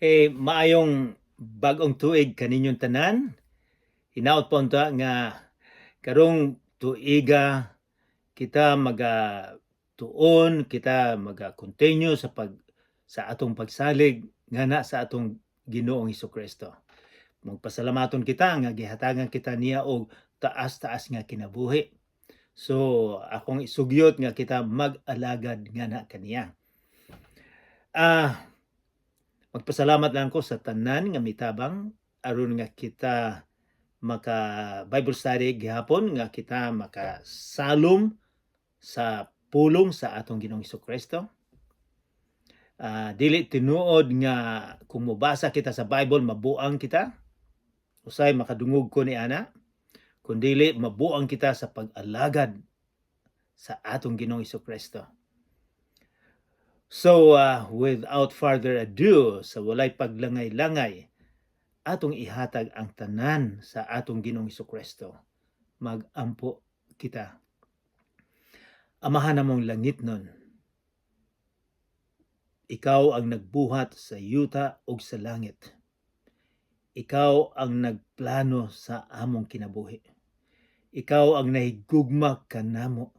Hey, maayong bag-ong tuig kaninyong tanan. Hinaot po unta nga karong tuiga kita maga tuon, kita maga continue sa atong pagsalig ngana sa atong Ginoong Hesus. Magpasalamaton kita nga gihatagan kita niya og taas-taas nga kinabuhi. So, akong isugyot nga kita mag-alagad ngana kaniya. Magpasalamat lang ko sa tanan nga mitabang aron nga kita maka Bible study gihapon, nga kita makasalom sa pulong sa atong Ginoong Kristo. Dili tinuod nga kung mobasa kita sa Bible mabuang kita. Usay makadungog ko ni ana. Kun dili mabuang kita sa pag-alagad sa atong Ginoong Kristo. So, without further ado, sa walay paglangay-langay, atong ihatag ang tanan sa atong Ginoong Kristo. Mag-ampo kita. Amahan namong langitnon, ikaw ang nagbuhat sa yuta ug sa langit. Ikaw ang nagplano sa among kinabuhi. Ikaw ang nahigugma kanamo.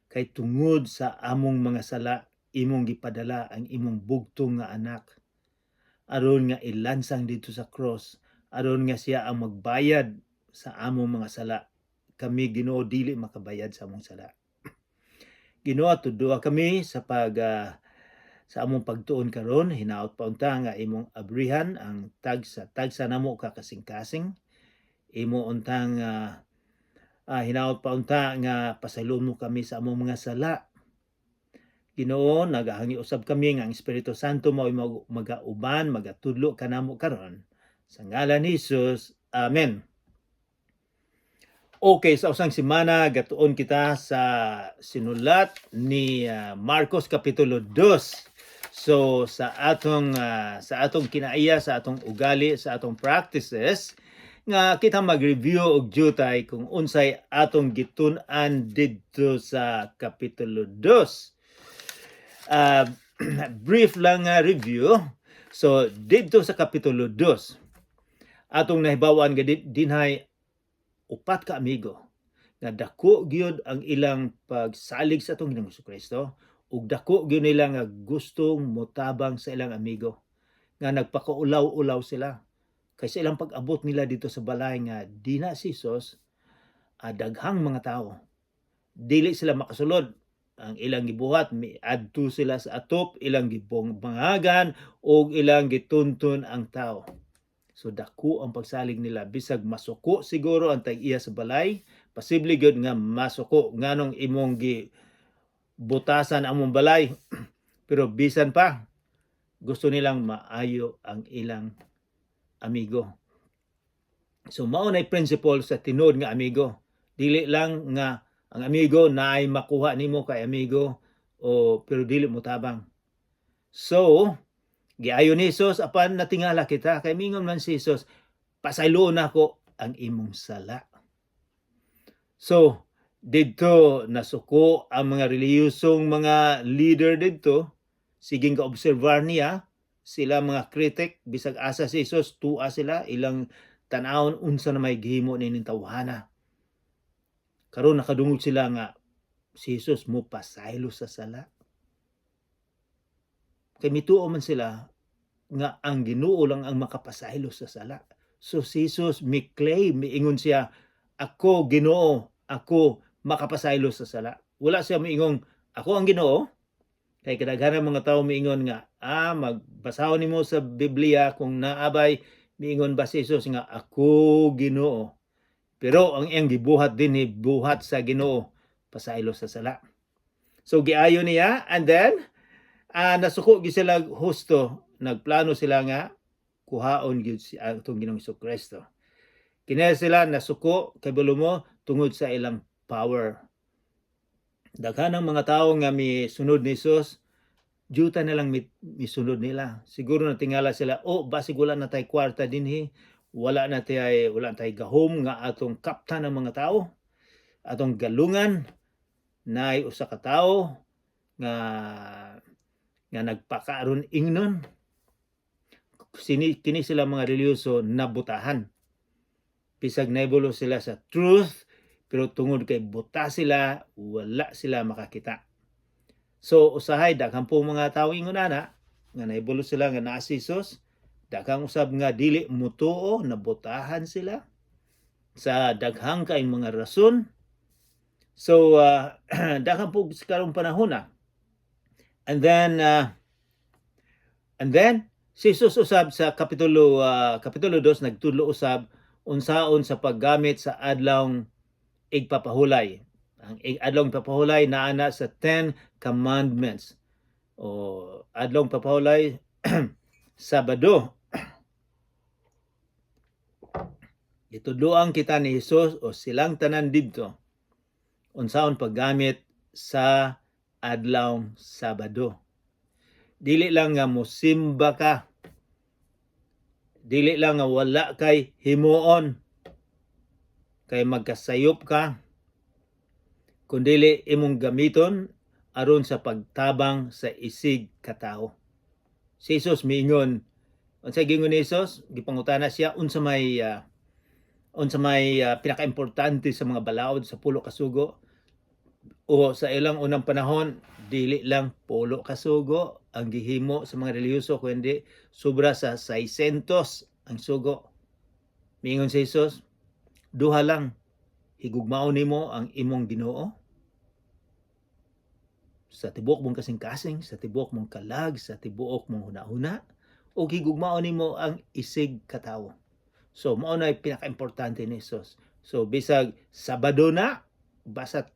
Kay tungod sa among mga sala, imong gipadala ang imong bugtong nga anak aron nga ilansang didto sa cross, aron nga siya ang magbayad sa among mga sala. Kami, Ginoo, dili makabayad sa among sala. Ginoo, tudloa kami sa among pagtuon karon. Hinaot pa unta nga imong abrihan ang tagsa tagsa namo ka kasing-kasing. Imo untang hinaot pa unta nga pasayloon mo kami sa among mga sala. Ginoo, nagahangi usab kami nga ang Espiritu Santo mao magauban, magatudlo kanamo karon. Sa ngalan ni Jesus. Amen. Okay, sa usang semana gatuon kita sa sinulat ni Marcos kapitulo 2. So sa atong kinaiya, sa atong ugali, sa atong practices nga kita mag-review og jutay kung unsay atong gitun-an didto sa kapitulo 2. Brief lang nga review. So didto sa kapitulo 2, atong nahibaw-an nga dinhay upat ka amigo nga dako gyud ang ilang pagsalig sa atong Ginoong Kristo ug dako gyud nila nga gustong motabang sa ilang amigo nga nagpakaulaw-ulaw sila kay sa ilang pag-abot nila didto sa balay nga dina si Jesus, daghang mga tao, dili sila makasulod. Ang ilang gibuhat, miadto sila sa atop, ilang gibangbagan ug ilang gitunton ang tao. So dako ang pagsalig nila, bisag masuko siguro ang tag-iya sa balay, posible gyud nga masuko nganong imong gi butasan among balay. Pero bisan pa, gusto nilang maayo ang ilang amigo. So mao nay principle sa tinuod nga amigo. Dili lang nga ang amigo naay makuha nimo kay amigo o pero dili mo tabang. So giayo ni Jesus, apan natingala kita kay mingon man si Jesus, "Pasayloon nako ang imong sala." So didto nasuko ang mga relihiyosong mga leader didto, sige ka obserbar niya sila, mga critic, bisag asa si Jesus, tua sila, ilang tan-awon unsa na may gihimo nining tawhana. Karon nakadungog sila nga si Jesus mo pasaylo sa sala. Kay mituo man sila nga ang Ginoo lang ang makapasaylo sa sala. So si Jesus mi claim, miingon siya, "Ako Ginoo, ako makapasaylo sa sala." Wala siya miingong, "Ako ang Ginoo." Kay kadaghanan mga tao miingon nga, magbasahon nimo sa Biblia kung naabay miingon ba si Jesus nga, "Ako Ginoo." Pero ang iyang gibuhat dinhi, buhat sa Ginoo, pasaylo sa sala. So giayo niya and then nasuko gyud sila husto, nagplano sila nga kuhaon gyud si atong Ginoong Kristo. Kini sila nasuko kay mo tungod sa ilang power. Daghan ang mga tao nga misunod ni Jesus, juta na lang misunod nila. Siguro natingala sila, "Oh, basig wala na tay kwarta dinhi, wala na tay gahom nga atong kaptan ng mga tao, atong galungan naay usa ka tawo nga nagpakaaron ingnon." sini kini sila mga relihiyoso nabutahan. Bisag nahibalo sila sa truth, pero tungod kay buta sila, wala sila makakita. So usahay daghan po mga tawo ingon ana nga nahibalo sila nga naa si Jesus, daghang usab nga dili mutuo, nabutahan sila sa daghang kay mga rason. So daghan po sa karong panahon na. And then si Jesus usab sa kapitulo 2 nagtudlo usab unsaon sa paggamit sa Adlawng Igpapahulay. Ang Adlawng Igpapahulay naa na sa 10 Commandments. O Adlawng Papahulay, Sabado. Gitudloan kita ni Jesus o silang tanan didto unsaon paggamit sa Adlawng Sabado. Dili lang nga mosimba ka. Dili lang nga wala kay himuon. Kay magkasayop ka. Kundili imong gamiton aron sa pagtabang sa isig katao. Si Jesus miingon, unsay giingon ni Jesus? Gipangutana siya unsa may pinakaimportante sa mga balaod sa Pulo ka Sugo. O sa ilang unang panahon, dili lang pulo ka sugo ang gihimo sa mga relihiyoso kundi sobra sa 600 ang sugo. Miingon si Jesus, duha lang: higugmaon nimo ang imong Ginoo sa tibuok mong kasing-kasing, sa tibuok mong kalag, sa tibuok mong hunahuna, ug higugmaon nimo ang isig katawo. So mao na pinakaimportante ni Jesus. So bisag Sabado na, basta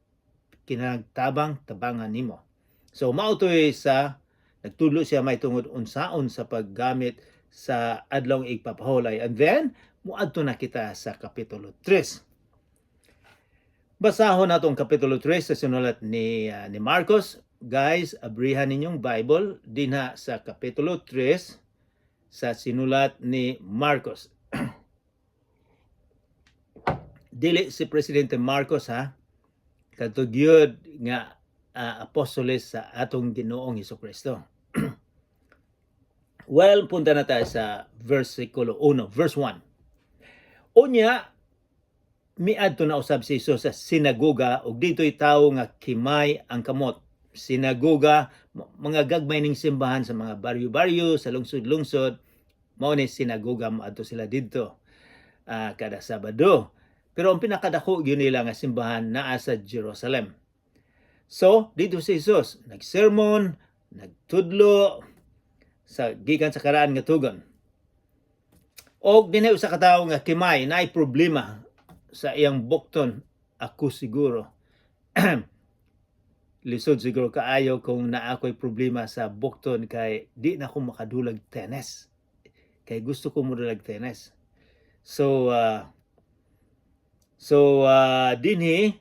kinagtabang tabangan nimo. So mao to'y sa nagtudlo siya may tungod unsaon sa paggamit sa Adlawng Igpapahulay. And then muadto na kita sa kapitulo 3. Basahon nato ang kapitulo 3 sa sinulat ni Marcos. Guys, abrihan ninyong Bible dinha sa kapitulo 3 sa sinulat ni Marcos. Dili si Presidente Marcos ha, kadto gyud nga apostoles sa atong Ginoong Kristo. Well, punta na tayo sa versikulo 1, verse 1. Unya, miadto na usab si Jesus sa sinagoga ug dito'y tawo nga kimay ang kamot. Sinagoga, mga gagmay ning simbahan sa mga baryo-baryo, sa lungsod-lungsod, mao ni sinagoga, moadto sila didto kada Sabado. Pero ang pinakadako gyud nila nga simbahan naa sa Jerusalem. So, dito si Jesus, nagsermon, nagtudlo sa gikan sa Karaan nga tugon. Og dinhi usa ka tawo nga kimay, naay problema sa iyang bukton. Ako siguro, lisod siguro kaayo kung naa ko'y problema sa bukton kay di na ako makadulag tennis. Kay gusto ko modulag tennis. So dinhi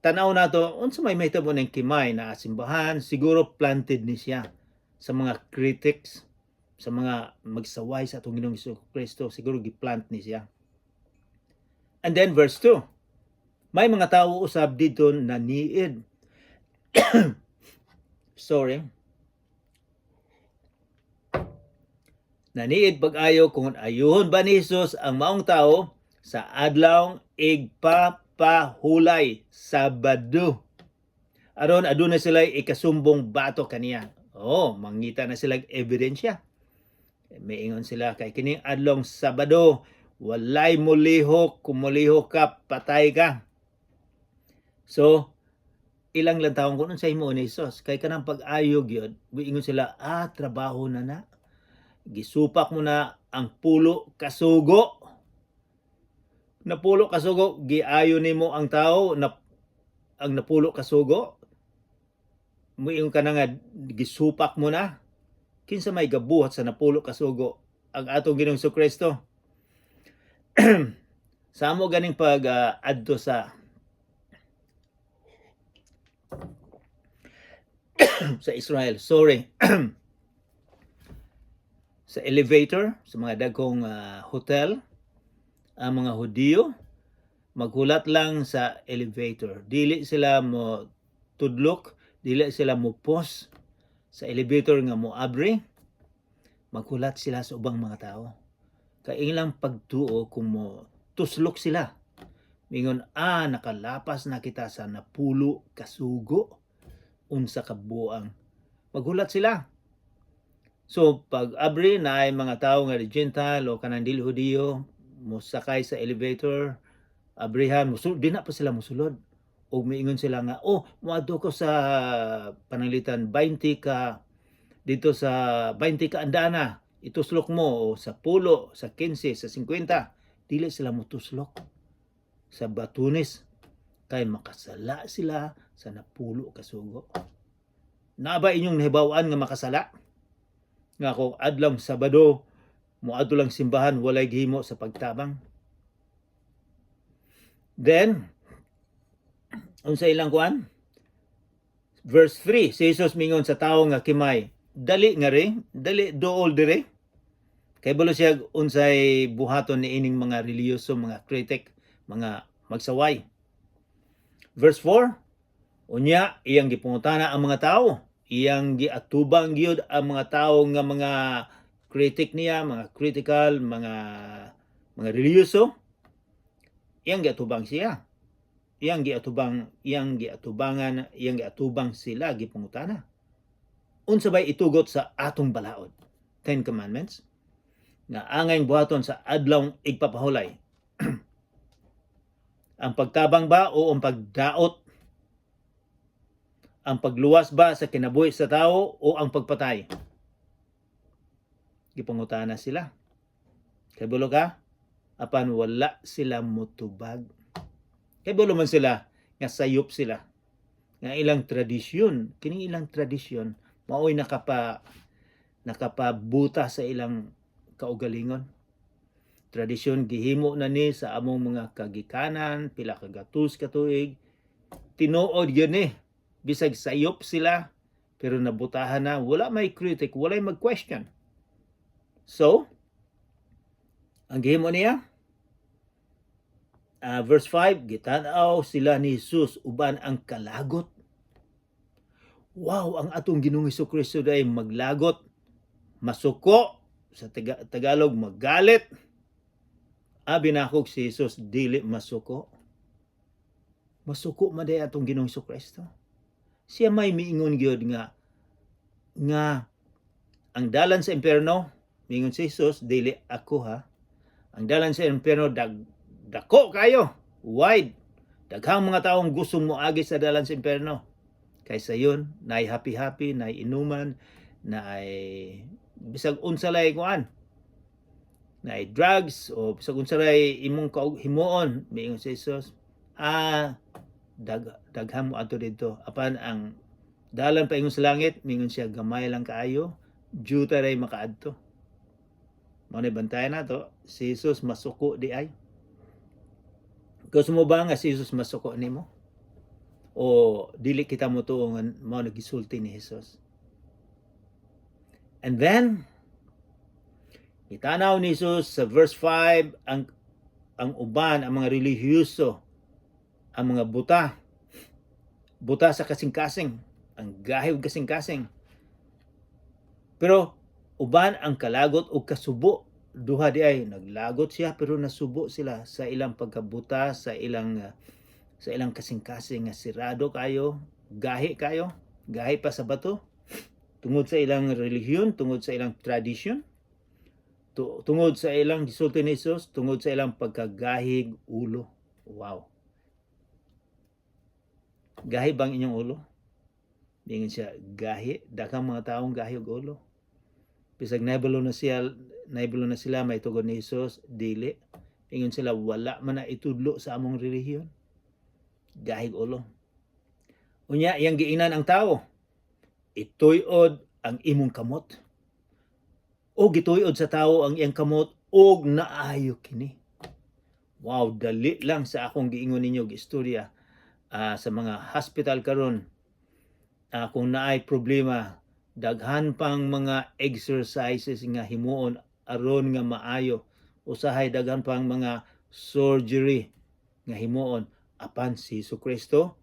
tanaw nato unsa may mahitabo ning kimay na simbahan. Siguro planted ni siya sa mga critics, sa mga magsaway sa atong Ginoong Kristo. Siguro giplant ni siya. And then verse 2. May mga tao usab didto na niid. Sorry. Naniid pag-ayo kung ayuhon ba ni Jesus ang maong tao sa Adlawng Igpapahulay, Sabado. Aron aduna sila ikasumbong bato kaniya. Oh, mangita na sila ebidensya. Miingon sila kay kining adlong Sabado, walay mulihok, kung mulihok ka, patay ka. So, ilang lang taon kung sa imo ni Jesus kay kanang pag-ayo gyud, miingon sila, trabaho na na. Gisupak mo na ang pulo kasugo. Napulo kasugo, giayo nimo ang tao na ang napulo kasugo. Muingon ka na nga gisupak mo na. Kinsa may gabuhat sa napulo kasugo? Ang atong Ginoong Kristo. Sa amo ganing pag adto sa sa Israel, sorry. Sa elevator, sa mga dagkong hotel, ang mga Hudiyo maghulat lang sa elevator. Dili sila mo tudlok, dili sila mo pause sa elevator nga mo abri. Maghulat sila sa ubang mga tao. Kay ilang pagtuo, kung mo tuslok sila, mingon, "Ah, nakalapas na kita sa 10 ka sugo. Unsa ka buang." Maghulat sila. So pag abri na ay mga tao nga di Gentile o kanang dili Hudiyo mosakay sa elevator, abrihan, musul, di na pa sila musulod. O miingon sila nga, "Oh, moadto ko sa pananglitan 20 ka dito sa 20 ka andana, ituslok mo o sa 10, sa 15, sa 50." Dili sila motuslok sa batunes kay makasala sila sa 10 ka sugo. Naa ba inyong nahibaw-an nga makasala? Nga kung adlong Sabado moadto lang simbahan, walay gihimo sa pagtabang. Then unsa ilang kuan? Verse 3, si Jesus mingon sa tawo nga kimay, "Dali nga re, dali duol dire." Kay balo siya unsay buhaton ni ining mga relihiyoso, mga critic, mga magsaway. Verse 4, unya iyang gipangutana ang mga tao, iyang giatubang gyud ang mga tao nga mga critic niya, mga critical, mga relihiyoso. Iyang giatubang siya. Iyang giatubangan, iyang giatubang sila, gipangutana. "Unsa bay itugot sa atong balaod?" Ten Commandments. "Nga angay buhaton sa Adlawng Igpapahulay? Ang pagtabang ba o ang pagdaot? Ang pagluwas ba sa kinabuhi sa tao o ang pagpatay?" Gipangutana sila. Kabalo ka? Apan wala sila mutubag. Kabalo man sila nga sayop sila. Nga ilang tradisyon, kining ilang tradisyon, mao'y nakapabuta sa ilang kaugalingon. Tradisyon gihimo na ni sa among mga kagikanan, pila ka gatos ka tuig. Tinuod yun eh. Bisag sayop sila, pero nabutahan na, wala may critic, walay mag-question. So, ang gihimo niya, verse 5, gitan-aw sila ni Jesus uban ang kalagot. Wow, ang atong Ginoong Kristo day maglagot, masuko, sa Tagalog magalit. Abi nako si Jesus dili masuko. Masuko man day atong Ginoong Kristo. Siya may miingon gyud nga ang dalan sa impyerno, miingon si Jesus, dili ako ha. Ang dalan sa impyerno dako kayo, wide. Daghang mga taong gustong moagi sa dalan sa impyerno. Kaysa yun, naay happy-happy, naay inuman, naay bisag unsa lay kuan. Naay drugs o bisag unsa lay imong himuon, miingon si Jesus. Ah, daghan mo adto didto. Apan ang dalan paingon sa langit, mingon siya, gamay lang kaayo, dyuta ray makaadto. Mao na bantayan nato, si Jesus masuko di ay. Gusto mo ba nga si Jesus masuko nimo? O dili kita mo nga mao nagisulti ni Jesus? And then itanaw ni Jesus sa verse 5 ang uban, ang mga relihiyoso, ang mga buta, buta sa kasing-kasing, ang gahi og kasing-kasing. Pero uban ang kalagot og kasubo, duha di ay naglagot siya pero nasubo sila sa ilang pagkabuta, sa ilang kasing-kasing nga sirado kayo, gahi kayo, gahi pa sa bato tungod sa ilang relihiyon, tungod sa ilang tradisyon, tungod sa ilang gisulti ni Jesus, tungod sa ilang pagkagahig ulo. Wow. Gahi bang inyong ulo? Dingon siya, gahi, daghang mga taong gahi og ulo. Bisag nahibalo na sila may tugon ni Jesus, dili. Ingon sila, "Wala man na itudlo sa among relihiyon." Gahig ulo. Unya, iyang giingnan ang tao, "Ituyod ang imong kamot." O gituyod sa tao ang iyang kamot og naayo kini. Wow, dali lang sa akong giingon ninyo istorya sa mga hospital karon, kung naay problema, daghan pang mga exercises nga himuon aron nga maayo. Usahay daghan pang mga surgery nga himuon, apan si Kristo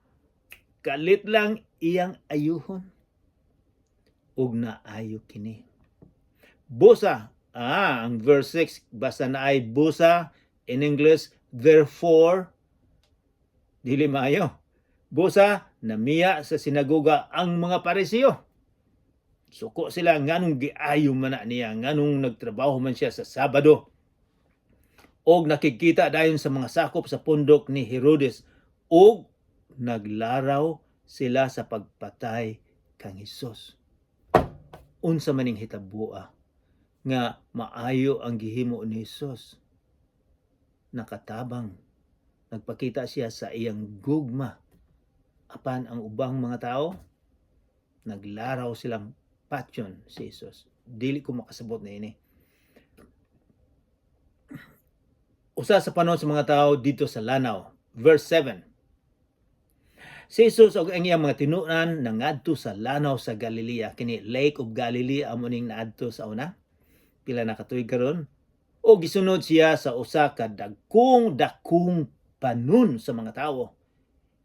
kalit lang iyang ayuhon ug naayo kini. Busa, ang verse 6, basta naay "busa" in English, "therefore," dili maayo. Busa, namiya sa sinagoga ang mga Pariseo. Suko sila, nganong giayo man na niya, nganong nagtrabaho man siya sa Sabado. Og nakikita dayon sa mga sakop sa pundok ni Herodes og naglaraw sila sa pagpatay kang Hesus. Unsa maning hitaboa nga maayo ang gihimo ni Hesus? Nakatabang. Nagpakita siya sa iyang gugma. Apan ang ubang mga tao, naglaraw silang patyon si Hesus. Dili ko makasabot na ini. Usa sa panahon sa mga tao dito sa Lanao. Verse 7. Si Jesus og ang iyang mga tinunan nangadto sa lanaw sa Galilea. Kini Lake of Galilee amo ning naadto sa una. Pila na katuig karon. O gisunod siya sa usa ka dagkong dakong panon sa mga tawo.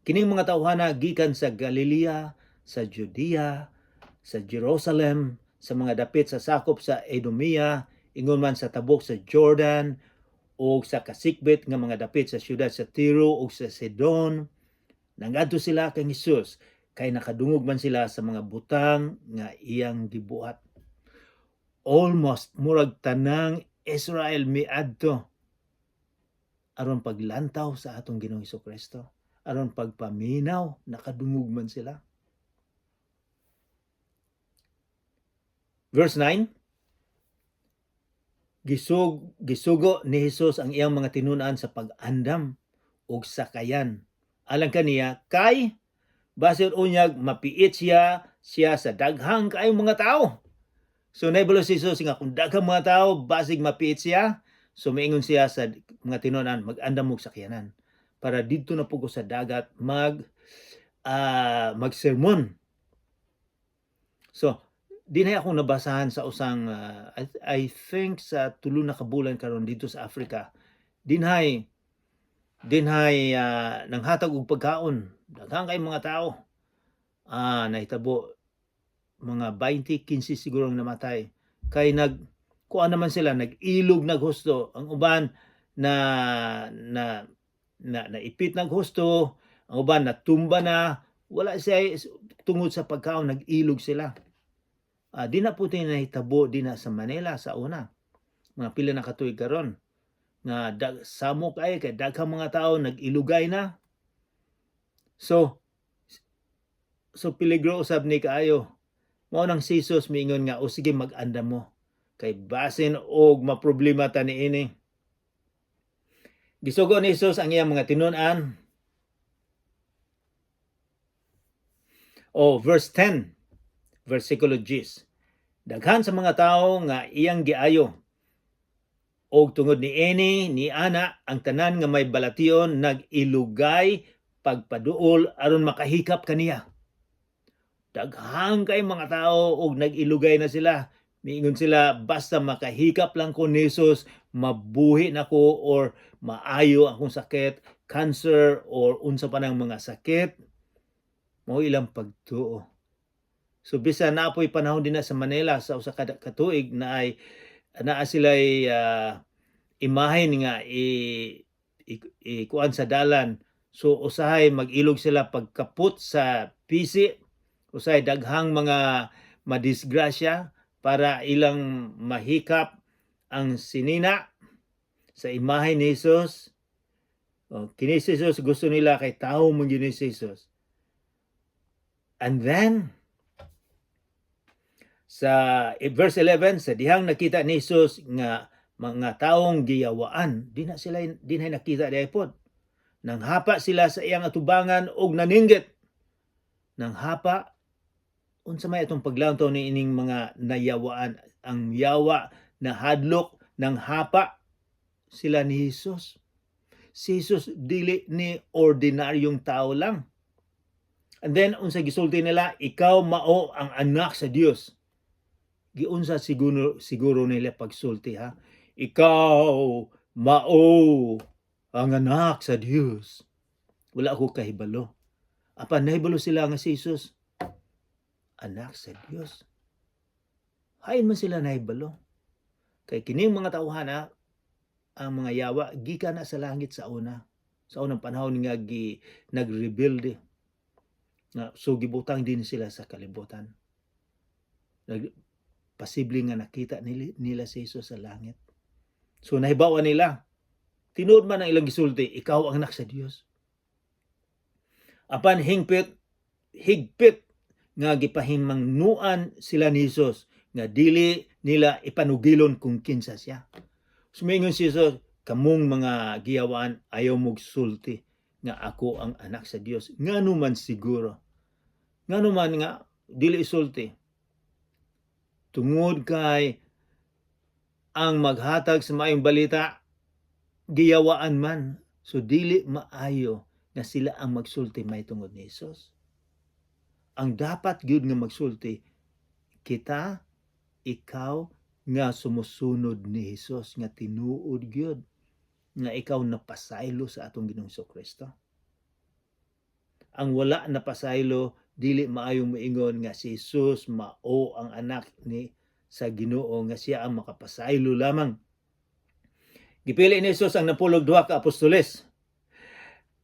Kining mga tawhana gikan sa Galilea, sa Judea, sa Jerusalem, sa mga dapit sa sakop sa Edomia, ingon man sa tabok sa Jordan, o sa kasikbit nga mga dapit sa syudad sa Tiro o sa Sidon. Nangadto sila kang Hesus kay nakadungog man sila sa mga butang nga iyang gibuhat. Almost murag tanang Israel miadto aron paglantaw sa atong Ginoong Kristo, aron pagpaminaw, nakadungog man sila. Verse 9. Gisugo ni Hesus ang iyang mga tinun-an sa pag-andam ug sakayan alang kaniya kay basin unyag mapiit siya siya sa daghang kaayong mga tao. So naibalo si Jesus nga kung daghang mga tao, basig mapiit siya. So miingon siya sa mga tinun-an, "Mag-andam og sakyanan para didto na po ko sa dagat magsermon." So dinhi akong nabasahan sa usang I think sa 3 na ka bulan karon dito sa Africa. Dinhay nanghatag og pagkaon, daghang kay mga tao. Nahitabo mga 20, 15 siguro ang namatay. Kay nag kuan naman sila, nag-ilog naghusto. Ang uban na na na naipit naghusto, ang uban natumba na, wala siya tungod sa pagkaon, nag-ilog sila. Di na po nahitabo din na sa Manila sa una. Mga pila na katuig karon nga samo kay daghang mga tao nag-ilugay na. So peligro usab ni kaayo. Mao nang si Jesus miingon nga, "O sige, mag-andam mo kay basin og maproblema ta niini." Gisugo ni Jesus ang iyang mga tinun-an. O verse 10, versikulo 10. Daghan sa mga tao nga iyang giayo og tungod ni ini ni ana ang tanan nga may balation nag-ilugay pagpaduol aron makahikap kaniya. Daghang kay mga tao og nag-ilugay na sila. Miingon sila, "Basta makahikap lang ko ni Jesus, mabuhi na ko or maayo akong sakit, cancer or unsa pa nang mga sakit." Mao ilang pagtuo. So bisan naa poy panahon din na sa Manila sa usa ka katuig na ay naa sila'y imahen nga i kuan sa dalan. So usahay mag-ilog sila pagkaput sa pisi, usahay daghang mga madisgrasya para ilang mahikap ang sinina sa imahe ni Jesus. O, kini si Jesus gusto nila kay tao man gyud ni si Jesus. And then sa verse 11, sa dihang nakita ni Jesus nga mga taong giyawaan, di na sila di na nakita diay pod. Nanghapa sila sa iyang atubangan og naninggit. Nanghapa, unsa may atong paglantaw ni ining mga nayawaan? Ang yawa na hadlok ng hapa sila ni Jesus. Si Jesus dili ni ordinaryong tao lang. And then unsa gisulti nila? "Ikaw mao ang anak sa Dios." Giunsa siguro siguro nila pagsulti, ha? "Ikaw mao ang anak sa Dios." Wala ako kahibalo. Apan nahibalo sila nga si Jesus anak sa Dios. Hain man sila nahibalo. Kay kining mga tawhana, ang mga yawa gikan na sa langit sa una. Sa unang panahon nga gi nagrebelde. Nga so gibutang din sila sa kalibutan. Posible nga nakita nila si Jesus sa langit. So nahibaw nila. Tinuod man ang ilang gisulti, "Ikaw ang anak sa Dios." Apan hingpit higpit nga gipahimangnuan sila ni Jesus nga dili nila ipanugilon kung kinsa siya. Sumingon si Jesus, "Kamong mga giyawaan, ayaw mog sulti nga ako ang anak sa Dios." Ngano man siguro? Ngano man nga dili isulti? Tungod kay ang maghatag sa maayong balita giyawaan man. So dili maayo nga sila ang magsulti may tungod ni Jesus. Ang dapat gyud nga magsulti kita, ikaw nga sumusunod ni Jesus, nga tinuod gyud nga ikaw napasaylo sa atong Ginoong Kristo. Ang wala napasaylo, dili maayong moingon nga si Jesus mao ang anak ni sa Ginoo, nga siya ang makapasaylo lamang. Gipili ni Jesus ang 12 ka apostoles.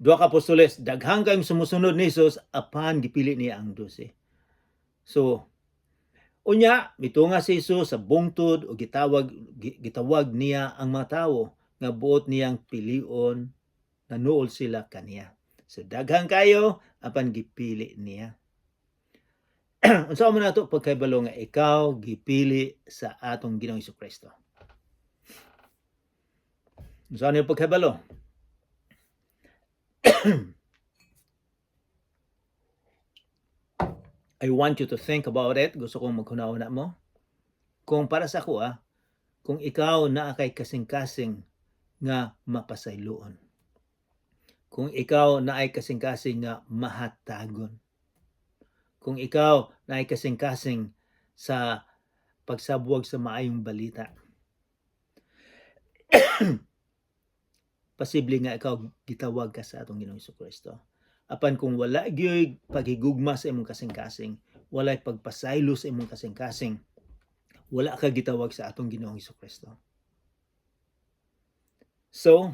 Duha ka apostoles, daghang kayong sumusunod ni Jesus, apan gipili niya ang 12. So, unya, mitunga si Jesus sa bungtod o gitawag niya ang mga tawo nga buot niyang pilion, nanuol sila kaniya. So daghang kayo, apan gipili niya. Unsa man nato pagkahibalo nga ikaw gipili sa atong Ginoong Kristo? Unsa niyo pagkahibalo? I want you to think about it. Gusto kong maghuna-huna mo. Kung para sa ako kung ikaw naa kay kasing-kasing nga mapasayloon. Kung ikaw naay kasing-kasing nga mahatagon. Kung ikaw naay kasing-kasing sa pagsabwag sa maayong balita. Posible nga ikaw gitawag ka sa atong Ginoong Kristo. Apan kung wala gyud paghigugma sa imong kasing-kasing, walay pagpasaylo sa imong kasing-kasing, wala ka gitawag sa atong Ginoong Kristo. So,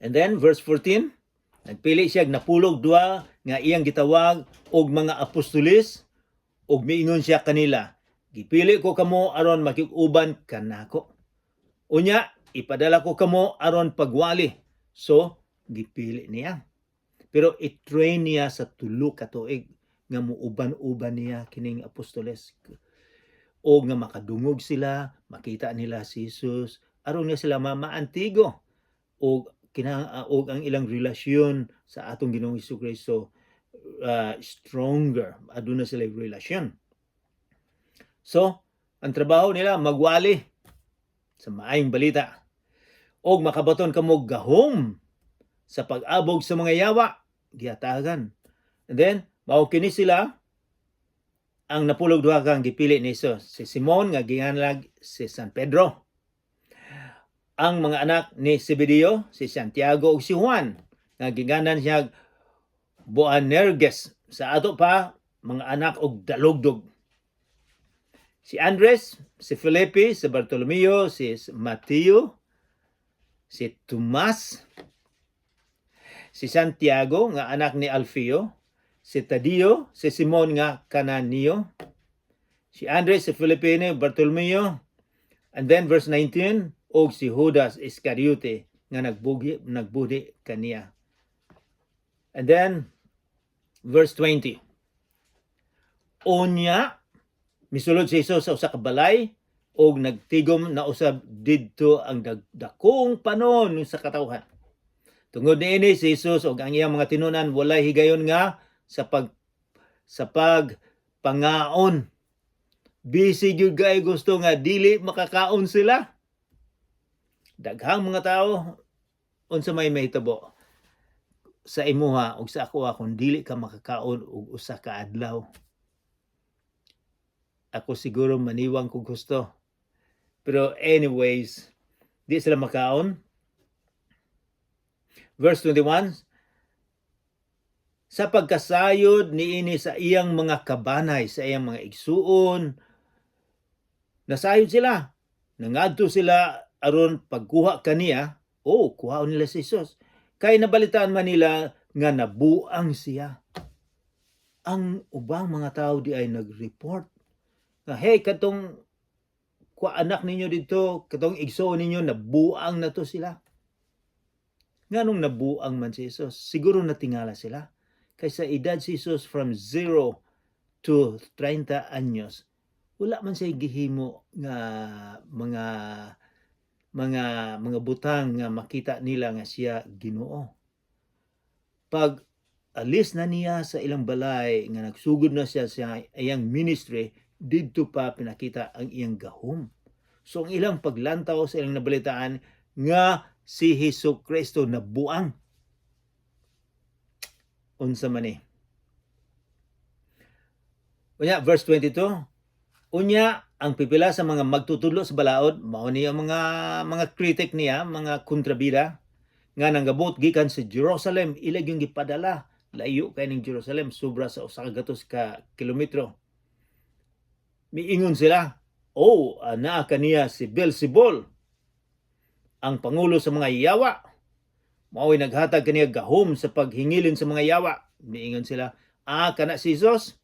and then verse 14, nagpili siya og 12 nga iyang gitawag og mga apostoles ug miingon siya kanila, "Gipili ko kamo aron makig-uban kanako. Unya ipadala ko kamo aron pagwali." So, gipili niya. Pero i-train niya sa 3 ka tuig nga muuban-uban niya kining apostoles o nga makadungog sila, makita nila si Jesus, aron nga sila mamaantigo o kina og ang ilang relasyon sa atong Ginoong Kristo stronger, aduna sila relasyon. So, ang trabaho nila, magwali sa maayong balita og makabaton kamo gahom sa pag-abog sa mga yawa, gihatagan. And then mao kini sila ang 12 kang gipili ni Jesus: si Simon nga ginganlag si San Pedro, ang mga anak ni Zebedeo, si Santiago ug si Juan nga ginganan siya Boanerges, sa ato pa mga anak og dalugdog. Si Andres, si Felipe, si Bartolomeo, si Mateo, si Tomas, si Santiago nga anak ni Alfeo, si Tadeo, si Simon nga Cananeo, si Andres, si Felipe, Bartolomeo, and then verse 19, og si Judas Iscariote nga nagbudi kaniya. And then verse 20. Unya misulod si Jesus sa usa ka balay og nagtigom na usab didto ang dakong panon sa katawhan. Tungod niini, si Jesus og ang iyang mga tinunan walay higayon nga sa pagpangaon. Busy gyud kay gusto nga dili makakaon sila. Daghang mga tao, unsa may mahitabo sa imuha ug sa ako kung dili ka makakaon og usa ka adlaw? Ako siguro maniwang kung gusto. Pero anyways, di sila makaon. Verse 21, sa pagkasayod niini sa iyang mga kabanay, sa iyang mga igsuon, nasayod sila. Nangadto sila aron pagkuha kaniya. Oh, kuhaon nila si Jesus. Kay nabalitaan man nila nga nabuang siya. Ang ubang mga tao di ay nag-report nga, "Hey, katong kuan, anak ninyo dito, katong igsoon ninyo, nabuang na to sila." Nganong nabuang man si Jesus? Siguro natingala sila. Kay sa edad si Jesus from 0 to 30 anyos, wala man siya gihimo nga mga butang nga makita nila nga siya Ginoo. Pag alis na niya sa ilang balay nga nagsugod na siya sa iyang ministry, didto pa pinakita ang iyang gahom. So ang ilang paglantaw sa ilang nabalitaan nga si Hesus Kristo nabuang. Unsa man ni? Unya, verse 22, unya ang pipila sa mga magtutudlo sa balaod, mao ni ang mga critic niya, mga kontrabida nga nanggabot gikan sa Jerusalem, ila yung gipadala. Layo kay ning Jerusalem, sobra sa 100 ka kilometro. Miingon sila, "Oh, ana kaniya si Beelzebul, ang pangulo sa mga yawa. Mao'y naghatag kaniya gahom sa paghingilin sa mga yawa." Miingon sila, "Ah, kana si Jesus,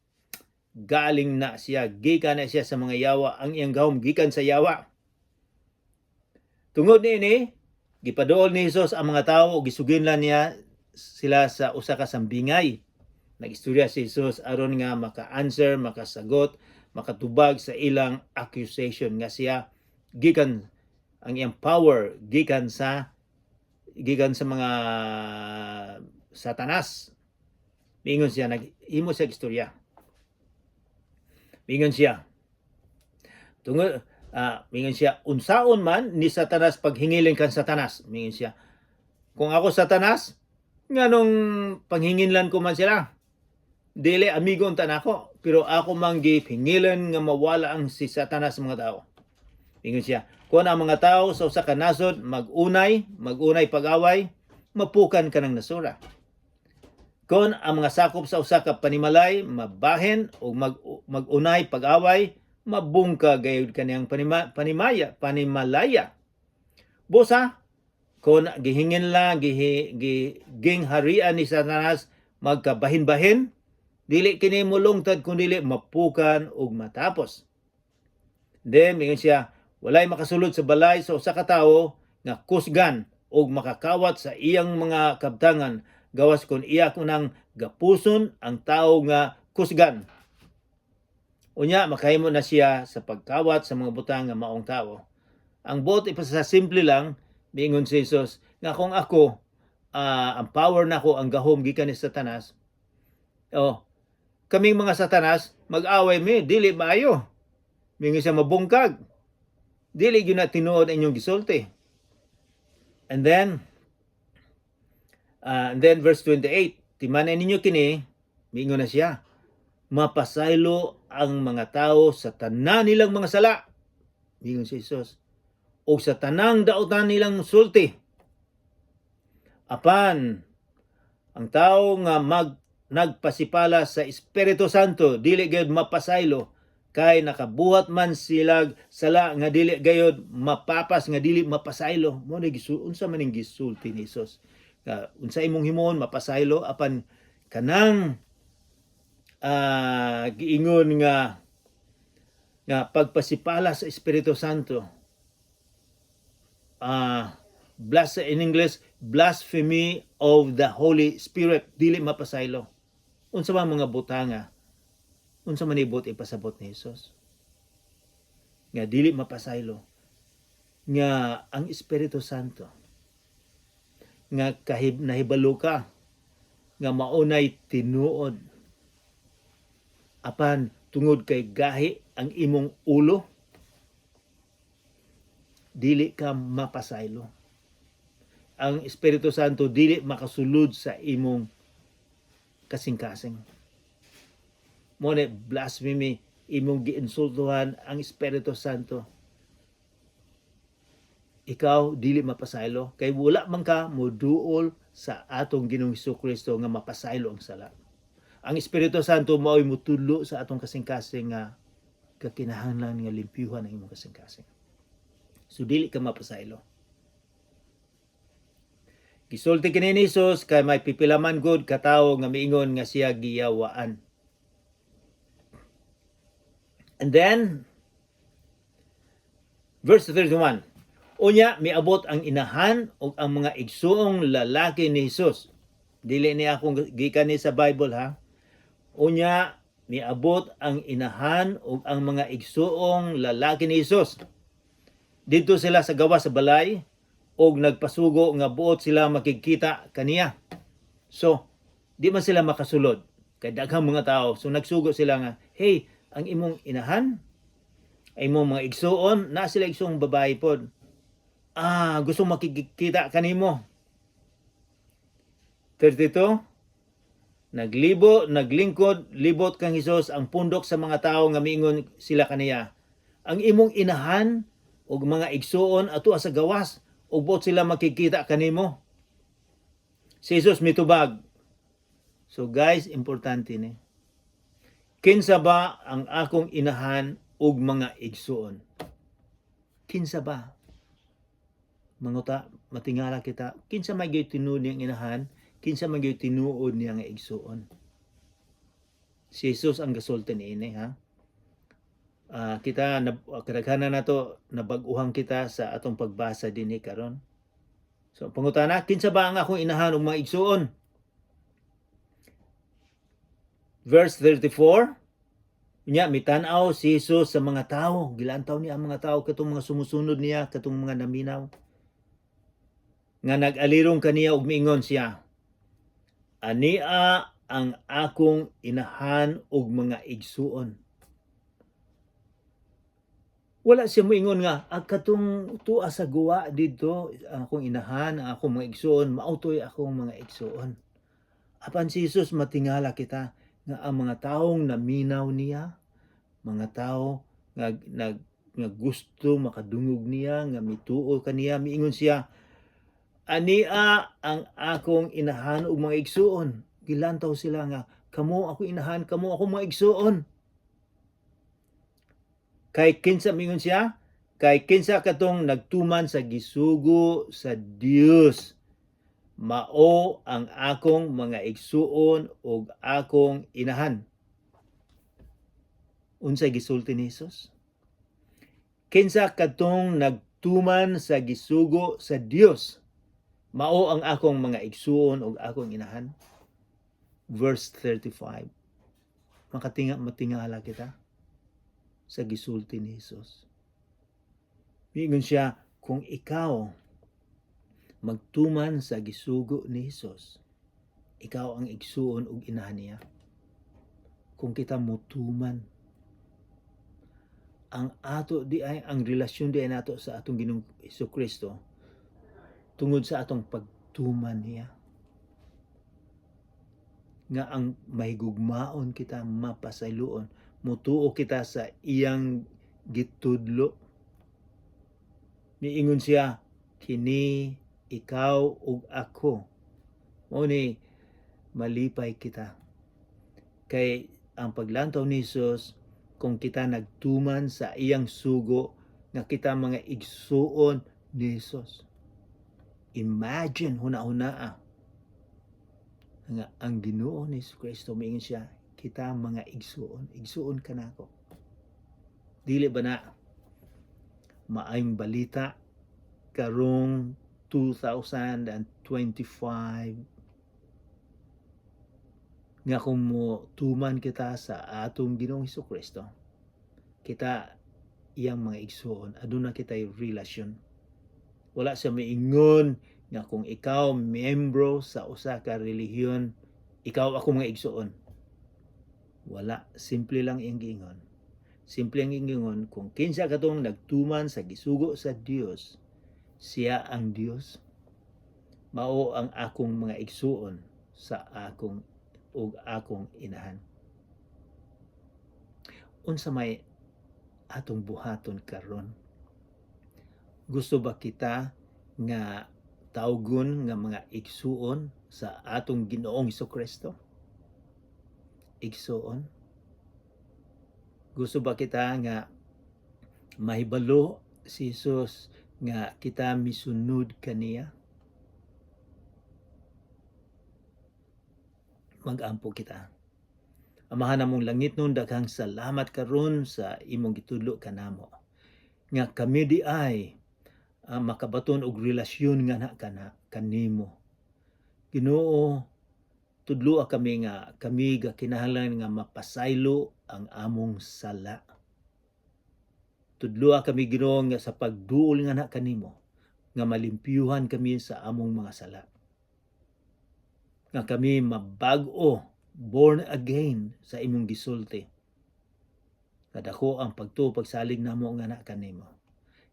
galing na siya, gikan na siya sa mga yawa, ang iyang gahom gikan sa yawa." Tungod niini, gipaduol ni Jesus ang mga tao ug gisuginlan niya sila sa usa ka sambingay. Nag-istorya si Jesus aron nga maka-answer, makasagot, makatubag sa ilang accusation nga siya gikan, ang iyang power gikan sa mga Satanas. Miingon siya, naghimo siya istorya. Miingon siya. Tungod miingon siya, "Unsaon man ni Satanas paghingilin kan Satanas?" Miingon siya. "Kung ako Satanas, nganong panghinginlan ko man sila? Dili amigo unta nako, pero ako man gipingilan nga mawala ang si Satanas sa mga tao." Ingon siya, "Kung ang mga tao sa usa ka nasod magunay, magunay pag-away, mapukan kanang nasura. Kung ang mga sakop sa usa ka panimalay mabahin o magunay pag-away, mabungka gayud kaniyang panimalaya. Busa, kung gihingin lang gingharian ni Satanas magkabahin-bahin, dili kini mulungtad kun dili mapukan ug matapos." Then mingon siya, "Walay makasulod sa balay sa usa ka tawo nga kusgan ug makakawat sa iyang mga kabtangan gawas kon iya kunang gapuson ang tawo nga kusgan. Unya makahimo na siya sa pagkawat sa mga butang nga maong tawo." Ang buot ipasasimple lang, miingon si Jesus nga kung ako, ang power nako, ang gahom gikan ni Satanas, oh, kaming mga Satanas mag-away mi, dili maayo. Mingon siya, mabungkag. Dili gyud na tinuod ang inyong gisulti. And then verse 28, "Timanan ninyo kini," miingon na siya, "mapasaylo ang mga tao sa tanan nilang mga sala." Miingon si Jesus. "O sa tanang dautan nilang sulti. Apan, ang tao nga nagpasipala sa Espiritu Santo, dili gayud mapasaylo, kay nakabuhat man sila sala nga dili gayud mapapas, nga dili mapasaylo." Mo na unsa man ning gisulti ni Jesus? Nga unsa imong himuon mapasaylo, apan kanang giingon nga nga pagpasipala sa Espiritu Santo, in English, blasphemy of the Holy Spirit, dili mapasaylo. Unsa man mga butanga? Unsa man ibot ipasabot ni Jesus nga dili mapasaylo? Nga ang Espiritu Santo nga kahib nahibalo ka nga maunay tinuod, apan tungod kay gahi ang imong ulo, dili ka mapasaylo. Ang Espiritu Santo dili makasulod sa imong kasing-kasing. Mo na blasphemy, imong giinsultuhan ang Espiritu Santo. Ikaw dili mapasaylo kay wala man ka moduol sa atong Ginoong Kristo nga mapasaylo ang sala. Ang Espiritu Santo mao'y mutudlo sa atong kasing-kasing nga kakinahanglan nga limpyuhan ang imong kasing-kasing. So dili ka mapasaylo. Gisulti kini ni Jesus kay may pipila man gud katawo nga miingon nga siya giyawaan. And then verse 31. Unya miabot ang inahan ug ang mga igsuong lalaki ni Jesus. Dili ni akong gikan ni sa Bible, ha. Unya miabot ang inahan ug ang mga igsuong lalaki ni Jesus. Didto sila sa gawas sa balay ug nagpasugo nga buot sila makigkita kaniya. So, di man sila makasulod kay daghang mga tao. So nagsugo sila nga, "Hey, ang imong inahan, ang imong mga igsuon, na sila igsuong babae pod. Ah, gusto makikita kanimo." 32. Naglingkod, libot kang Hesus ang pundok sa mga tao nga miingon sila kaniya, "Ang imong inahan ug mga igsuon ato sa gawas ug buot sila makikita kanimo." Si Jesus mitubag. So guys, importante ni. Kinsa ba ang akong inahan ug mga igsuon? Kinsa ba? Manguta, matingala kita. Kinsa may gyud tinuod niyang inahan? Kinsa man gyud tinuod niya nga igsuon? Si Jesus ang gasulti niini, ha. Kita na kadaghanan nato nabag-uhan kita sa atong pagbasa dinhi karon. So pangutana, kinsa ba ang akong inahan ug mga igsuon? Verse 34. Nya mitan-aw si Jesus sa mga tao, gilantaw niya ang mga tao, katong mga sumusunod niya, katong mga naminaw nga nag-alirong kaniya ug miingon siya, "Ania ang akong inahan ug mga igsuon." Wala siya moingon nga, "Ah, katong tuwa sa guwa didto ang akong inahan, ang akong mga igsuon, mao toy akong mga igsuon." Apan si Jesus, matingala kita nga ang mga taong naminaw niya, mga tao nga nag nga gusto makadungog niya, nga mituo kaniya, miingon siya, "Ania ang akong inahan ug mga igsuon." Gilantaw sila nga, "Kamo ako inahan, kamo ako mga igsuon." Kay kinsa, mingon siya, kay kinsa katong nagtuman sa gisugo sa Dios, mao ang akong mga igsuon ug akong inahan. Unsay gisulti ni Jesus? Kinsa katong nagtuman sa gisugo sa Dios, mao ang akong mga igsuon ug akong inahan. Verse 35. Matingala kita sa gisulti ni Jesus. Miingon siya, kung ikaw magtuman sa gisugo ni Jesus, ikaw ang igsuon ug inahan niya. Kung kita mutuman, ang ato di ay ang relasyon di ay nato sa atong Ginoong Kristo tungod sa atong pagtuman niya nga ang mahigugmaon kita, mapasayloon, mutuo kita sa iyang gitudlo. Miingon siya, kini ikaw ug ako. Mao ni malipay kita kay ang paglantaw ni Jesus, kung kita nagtuman sa iyang sugo nga kita mga igsuon ni Jesus. Imagine, huna-hunaa nga ang Ginoo ni Jesus Kristo miingon siya, kita mga igsuon, igsuon ka nako. Dili ba na maayong balita karong 2025 nga kung mo tuman kita sa atong Ginoong Hesus Kristo, kita iyang mga igsuon, aduna kita'y relasyon? Wala siya miingon nga kung ikaw miyembro sa usa ka relihiyon, ikaw ako mga igsuon. Wala, simple lang iyang giingon. Simple ang giingon, kung kinsa katong nagtuman sa gisugo sa Dios, siya ang Dios. Mao ang akong mga igsuon sa akong ug akong inahan. Unsa may atong buhaton karon? Gusto ba kita nga tawgon nga mga igsuon sa atong Ginoong Kristo? Igsuon? Gusto ba kita nga mahibalo si Jesus nga kita misunod kaniya? Mag-ampo kita. Amahan namong langitnon, daghang salamat karon sa imong gitudlo kanamo. Nga kami di ay makabaton og relasyon nga na kana kanimo. Ginoo, tudloa kami nga kami ga kinahanglan nga mapasaylo ang among sala. Tudloa kami, Ginoo, nga sa pagduol nga na kanimo nga malimpyuhan kami sa among mga sala. Nga kami mabag-o, born again sa imong gisulti. Kadako ang pagtuo, pagsalig namo nga na kanimo.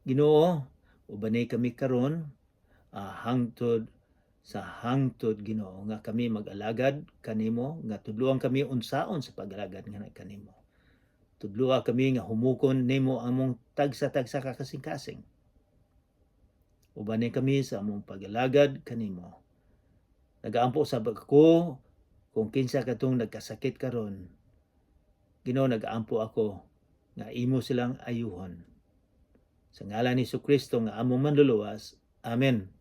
Ginoo, ubani kami karon hangtod sa hangtod, Ginoo, nga kami mag-alagad kanimo, nga tudluan kami unsaon sa pag-alagad nga na kanimo. Tudloa kami nga humukon nimo among tagsa-tagsa ka kasing-kasing. Ubani kami sa among pag-alagad kanimo. Nagaampo sab ako kung kinsa katong nagkasakit karon. Ginoo, nagaampo ako nga imo silang ayuhon. Sa ngalan ni Kristo nga among Manluluwas. Amen.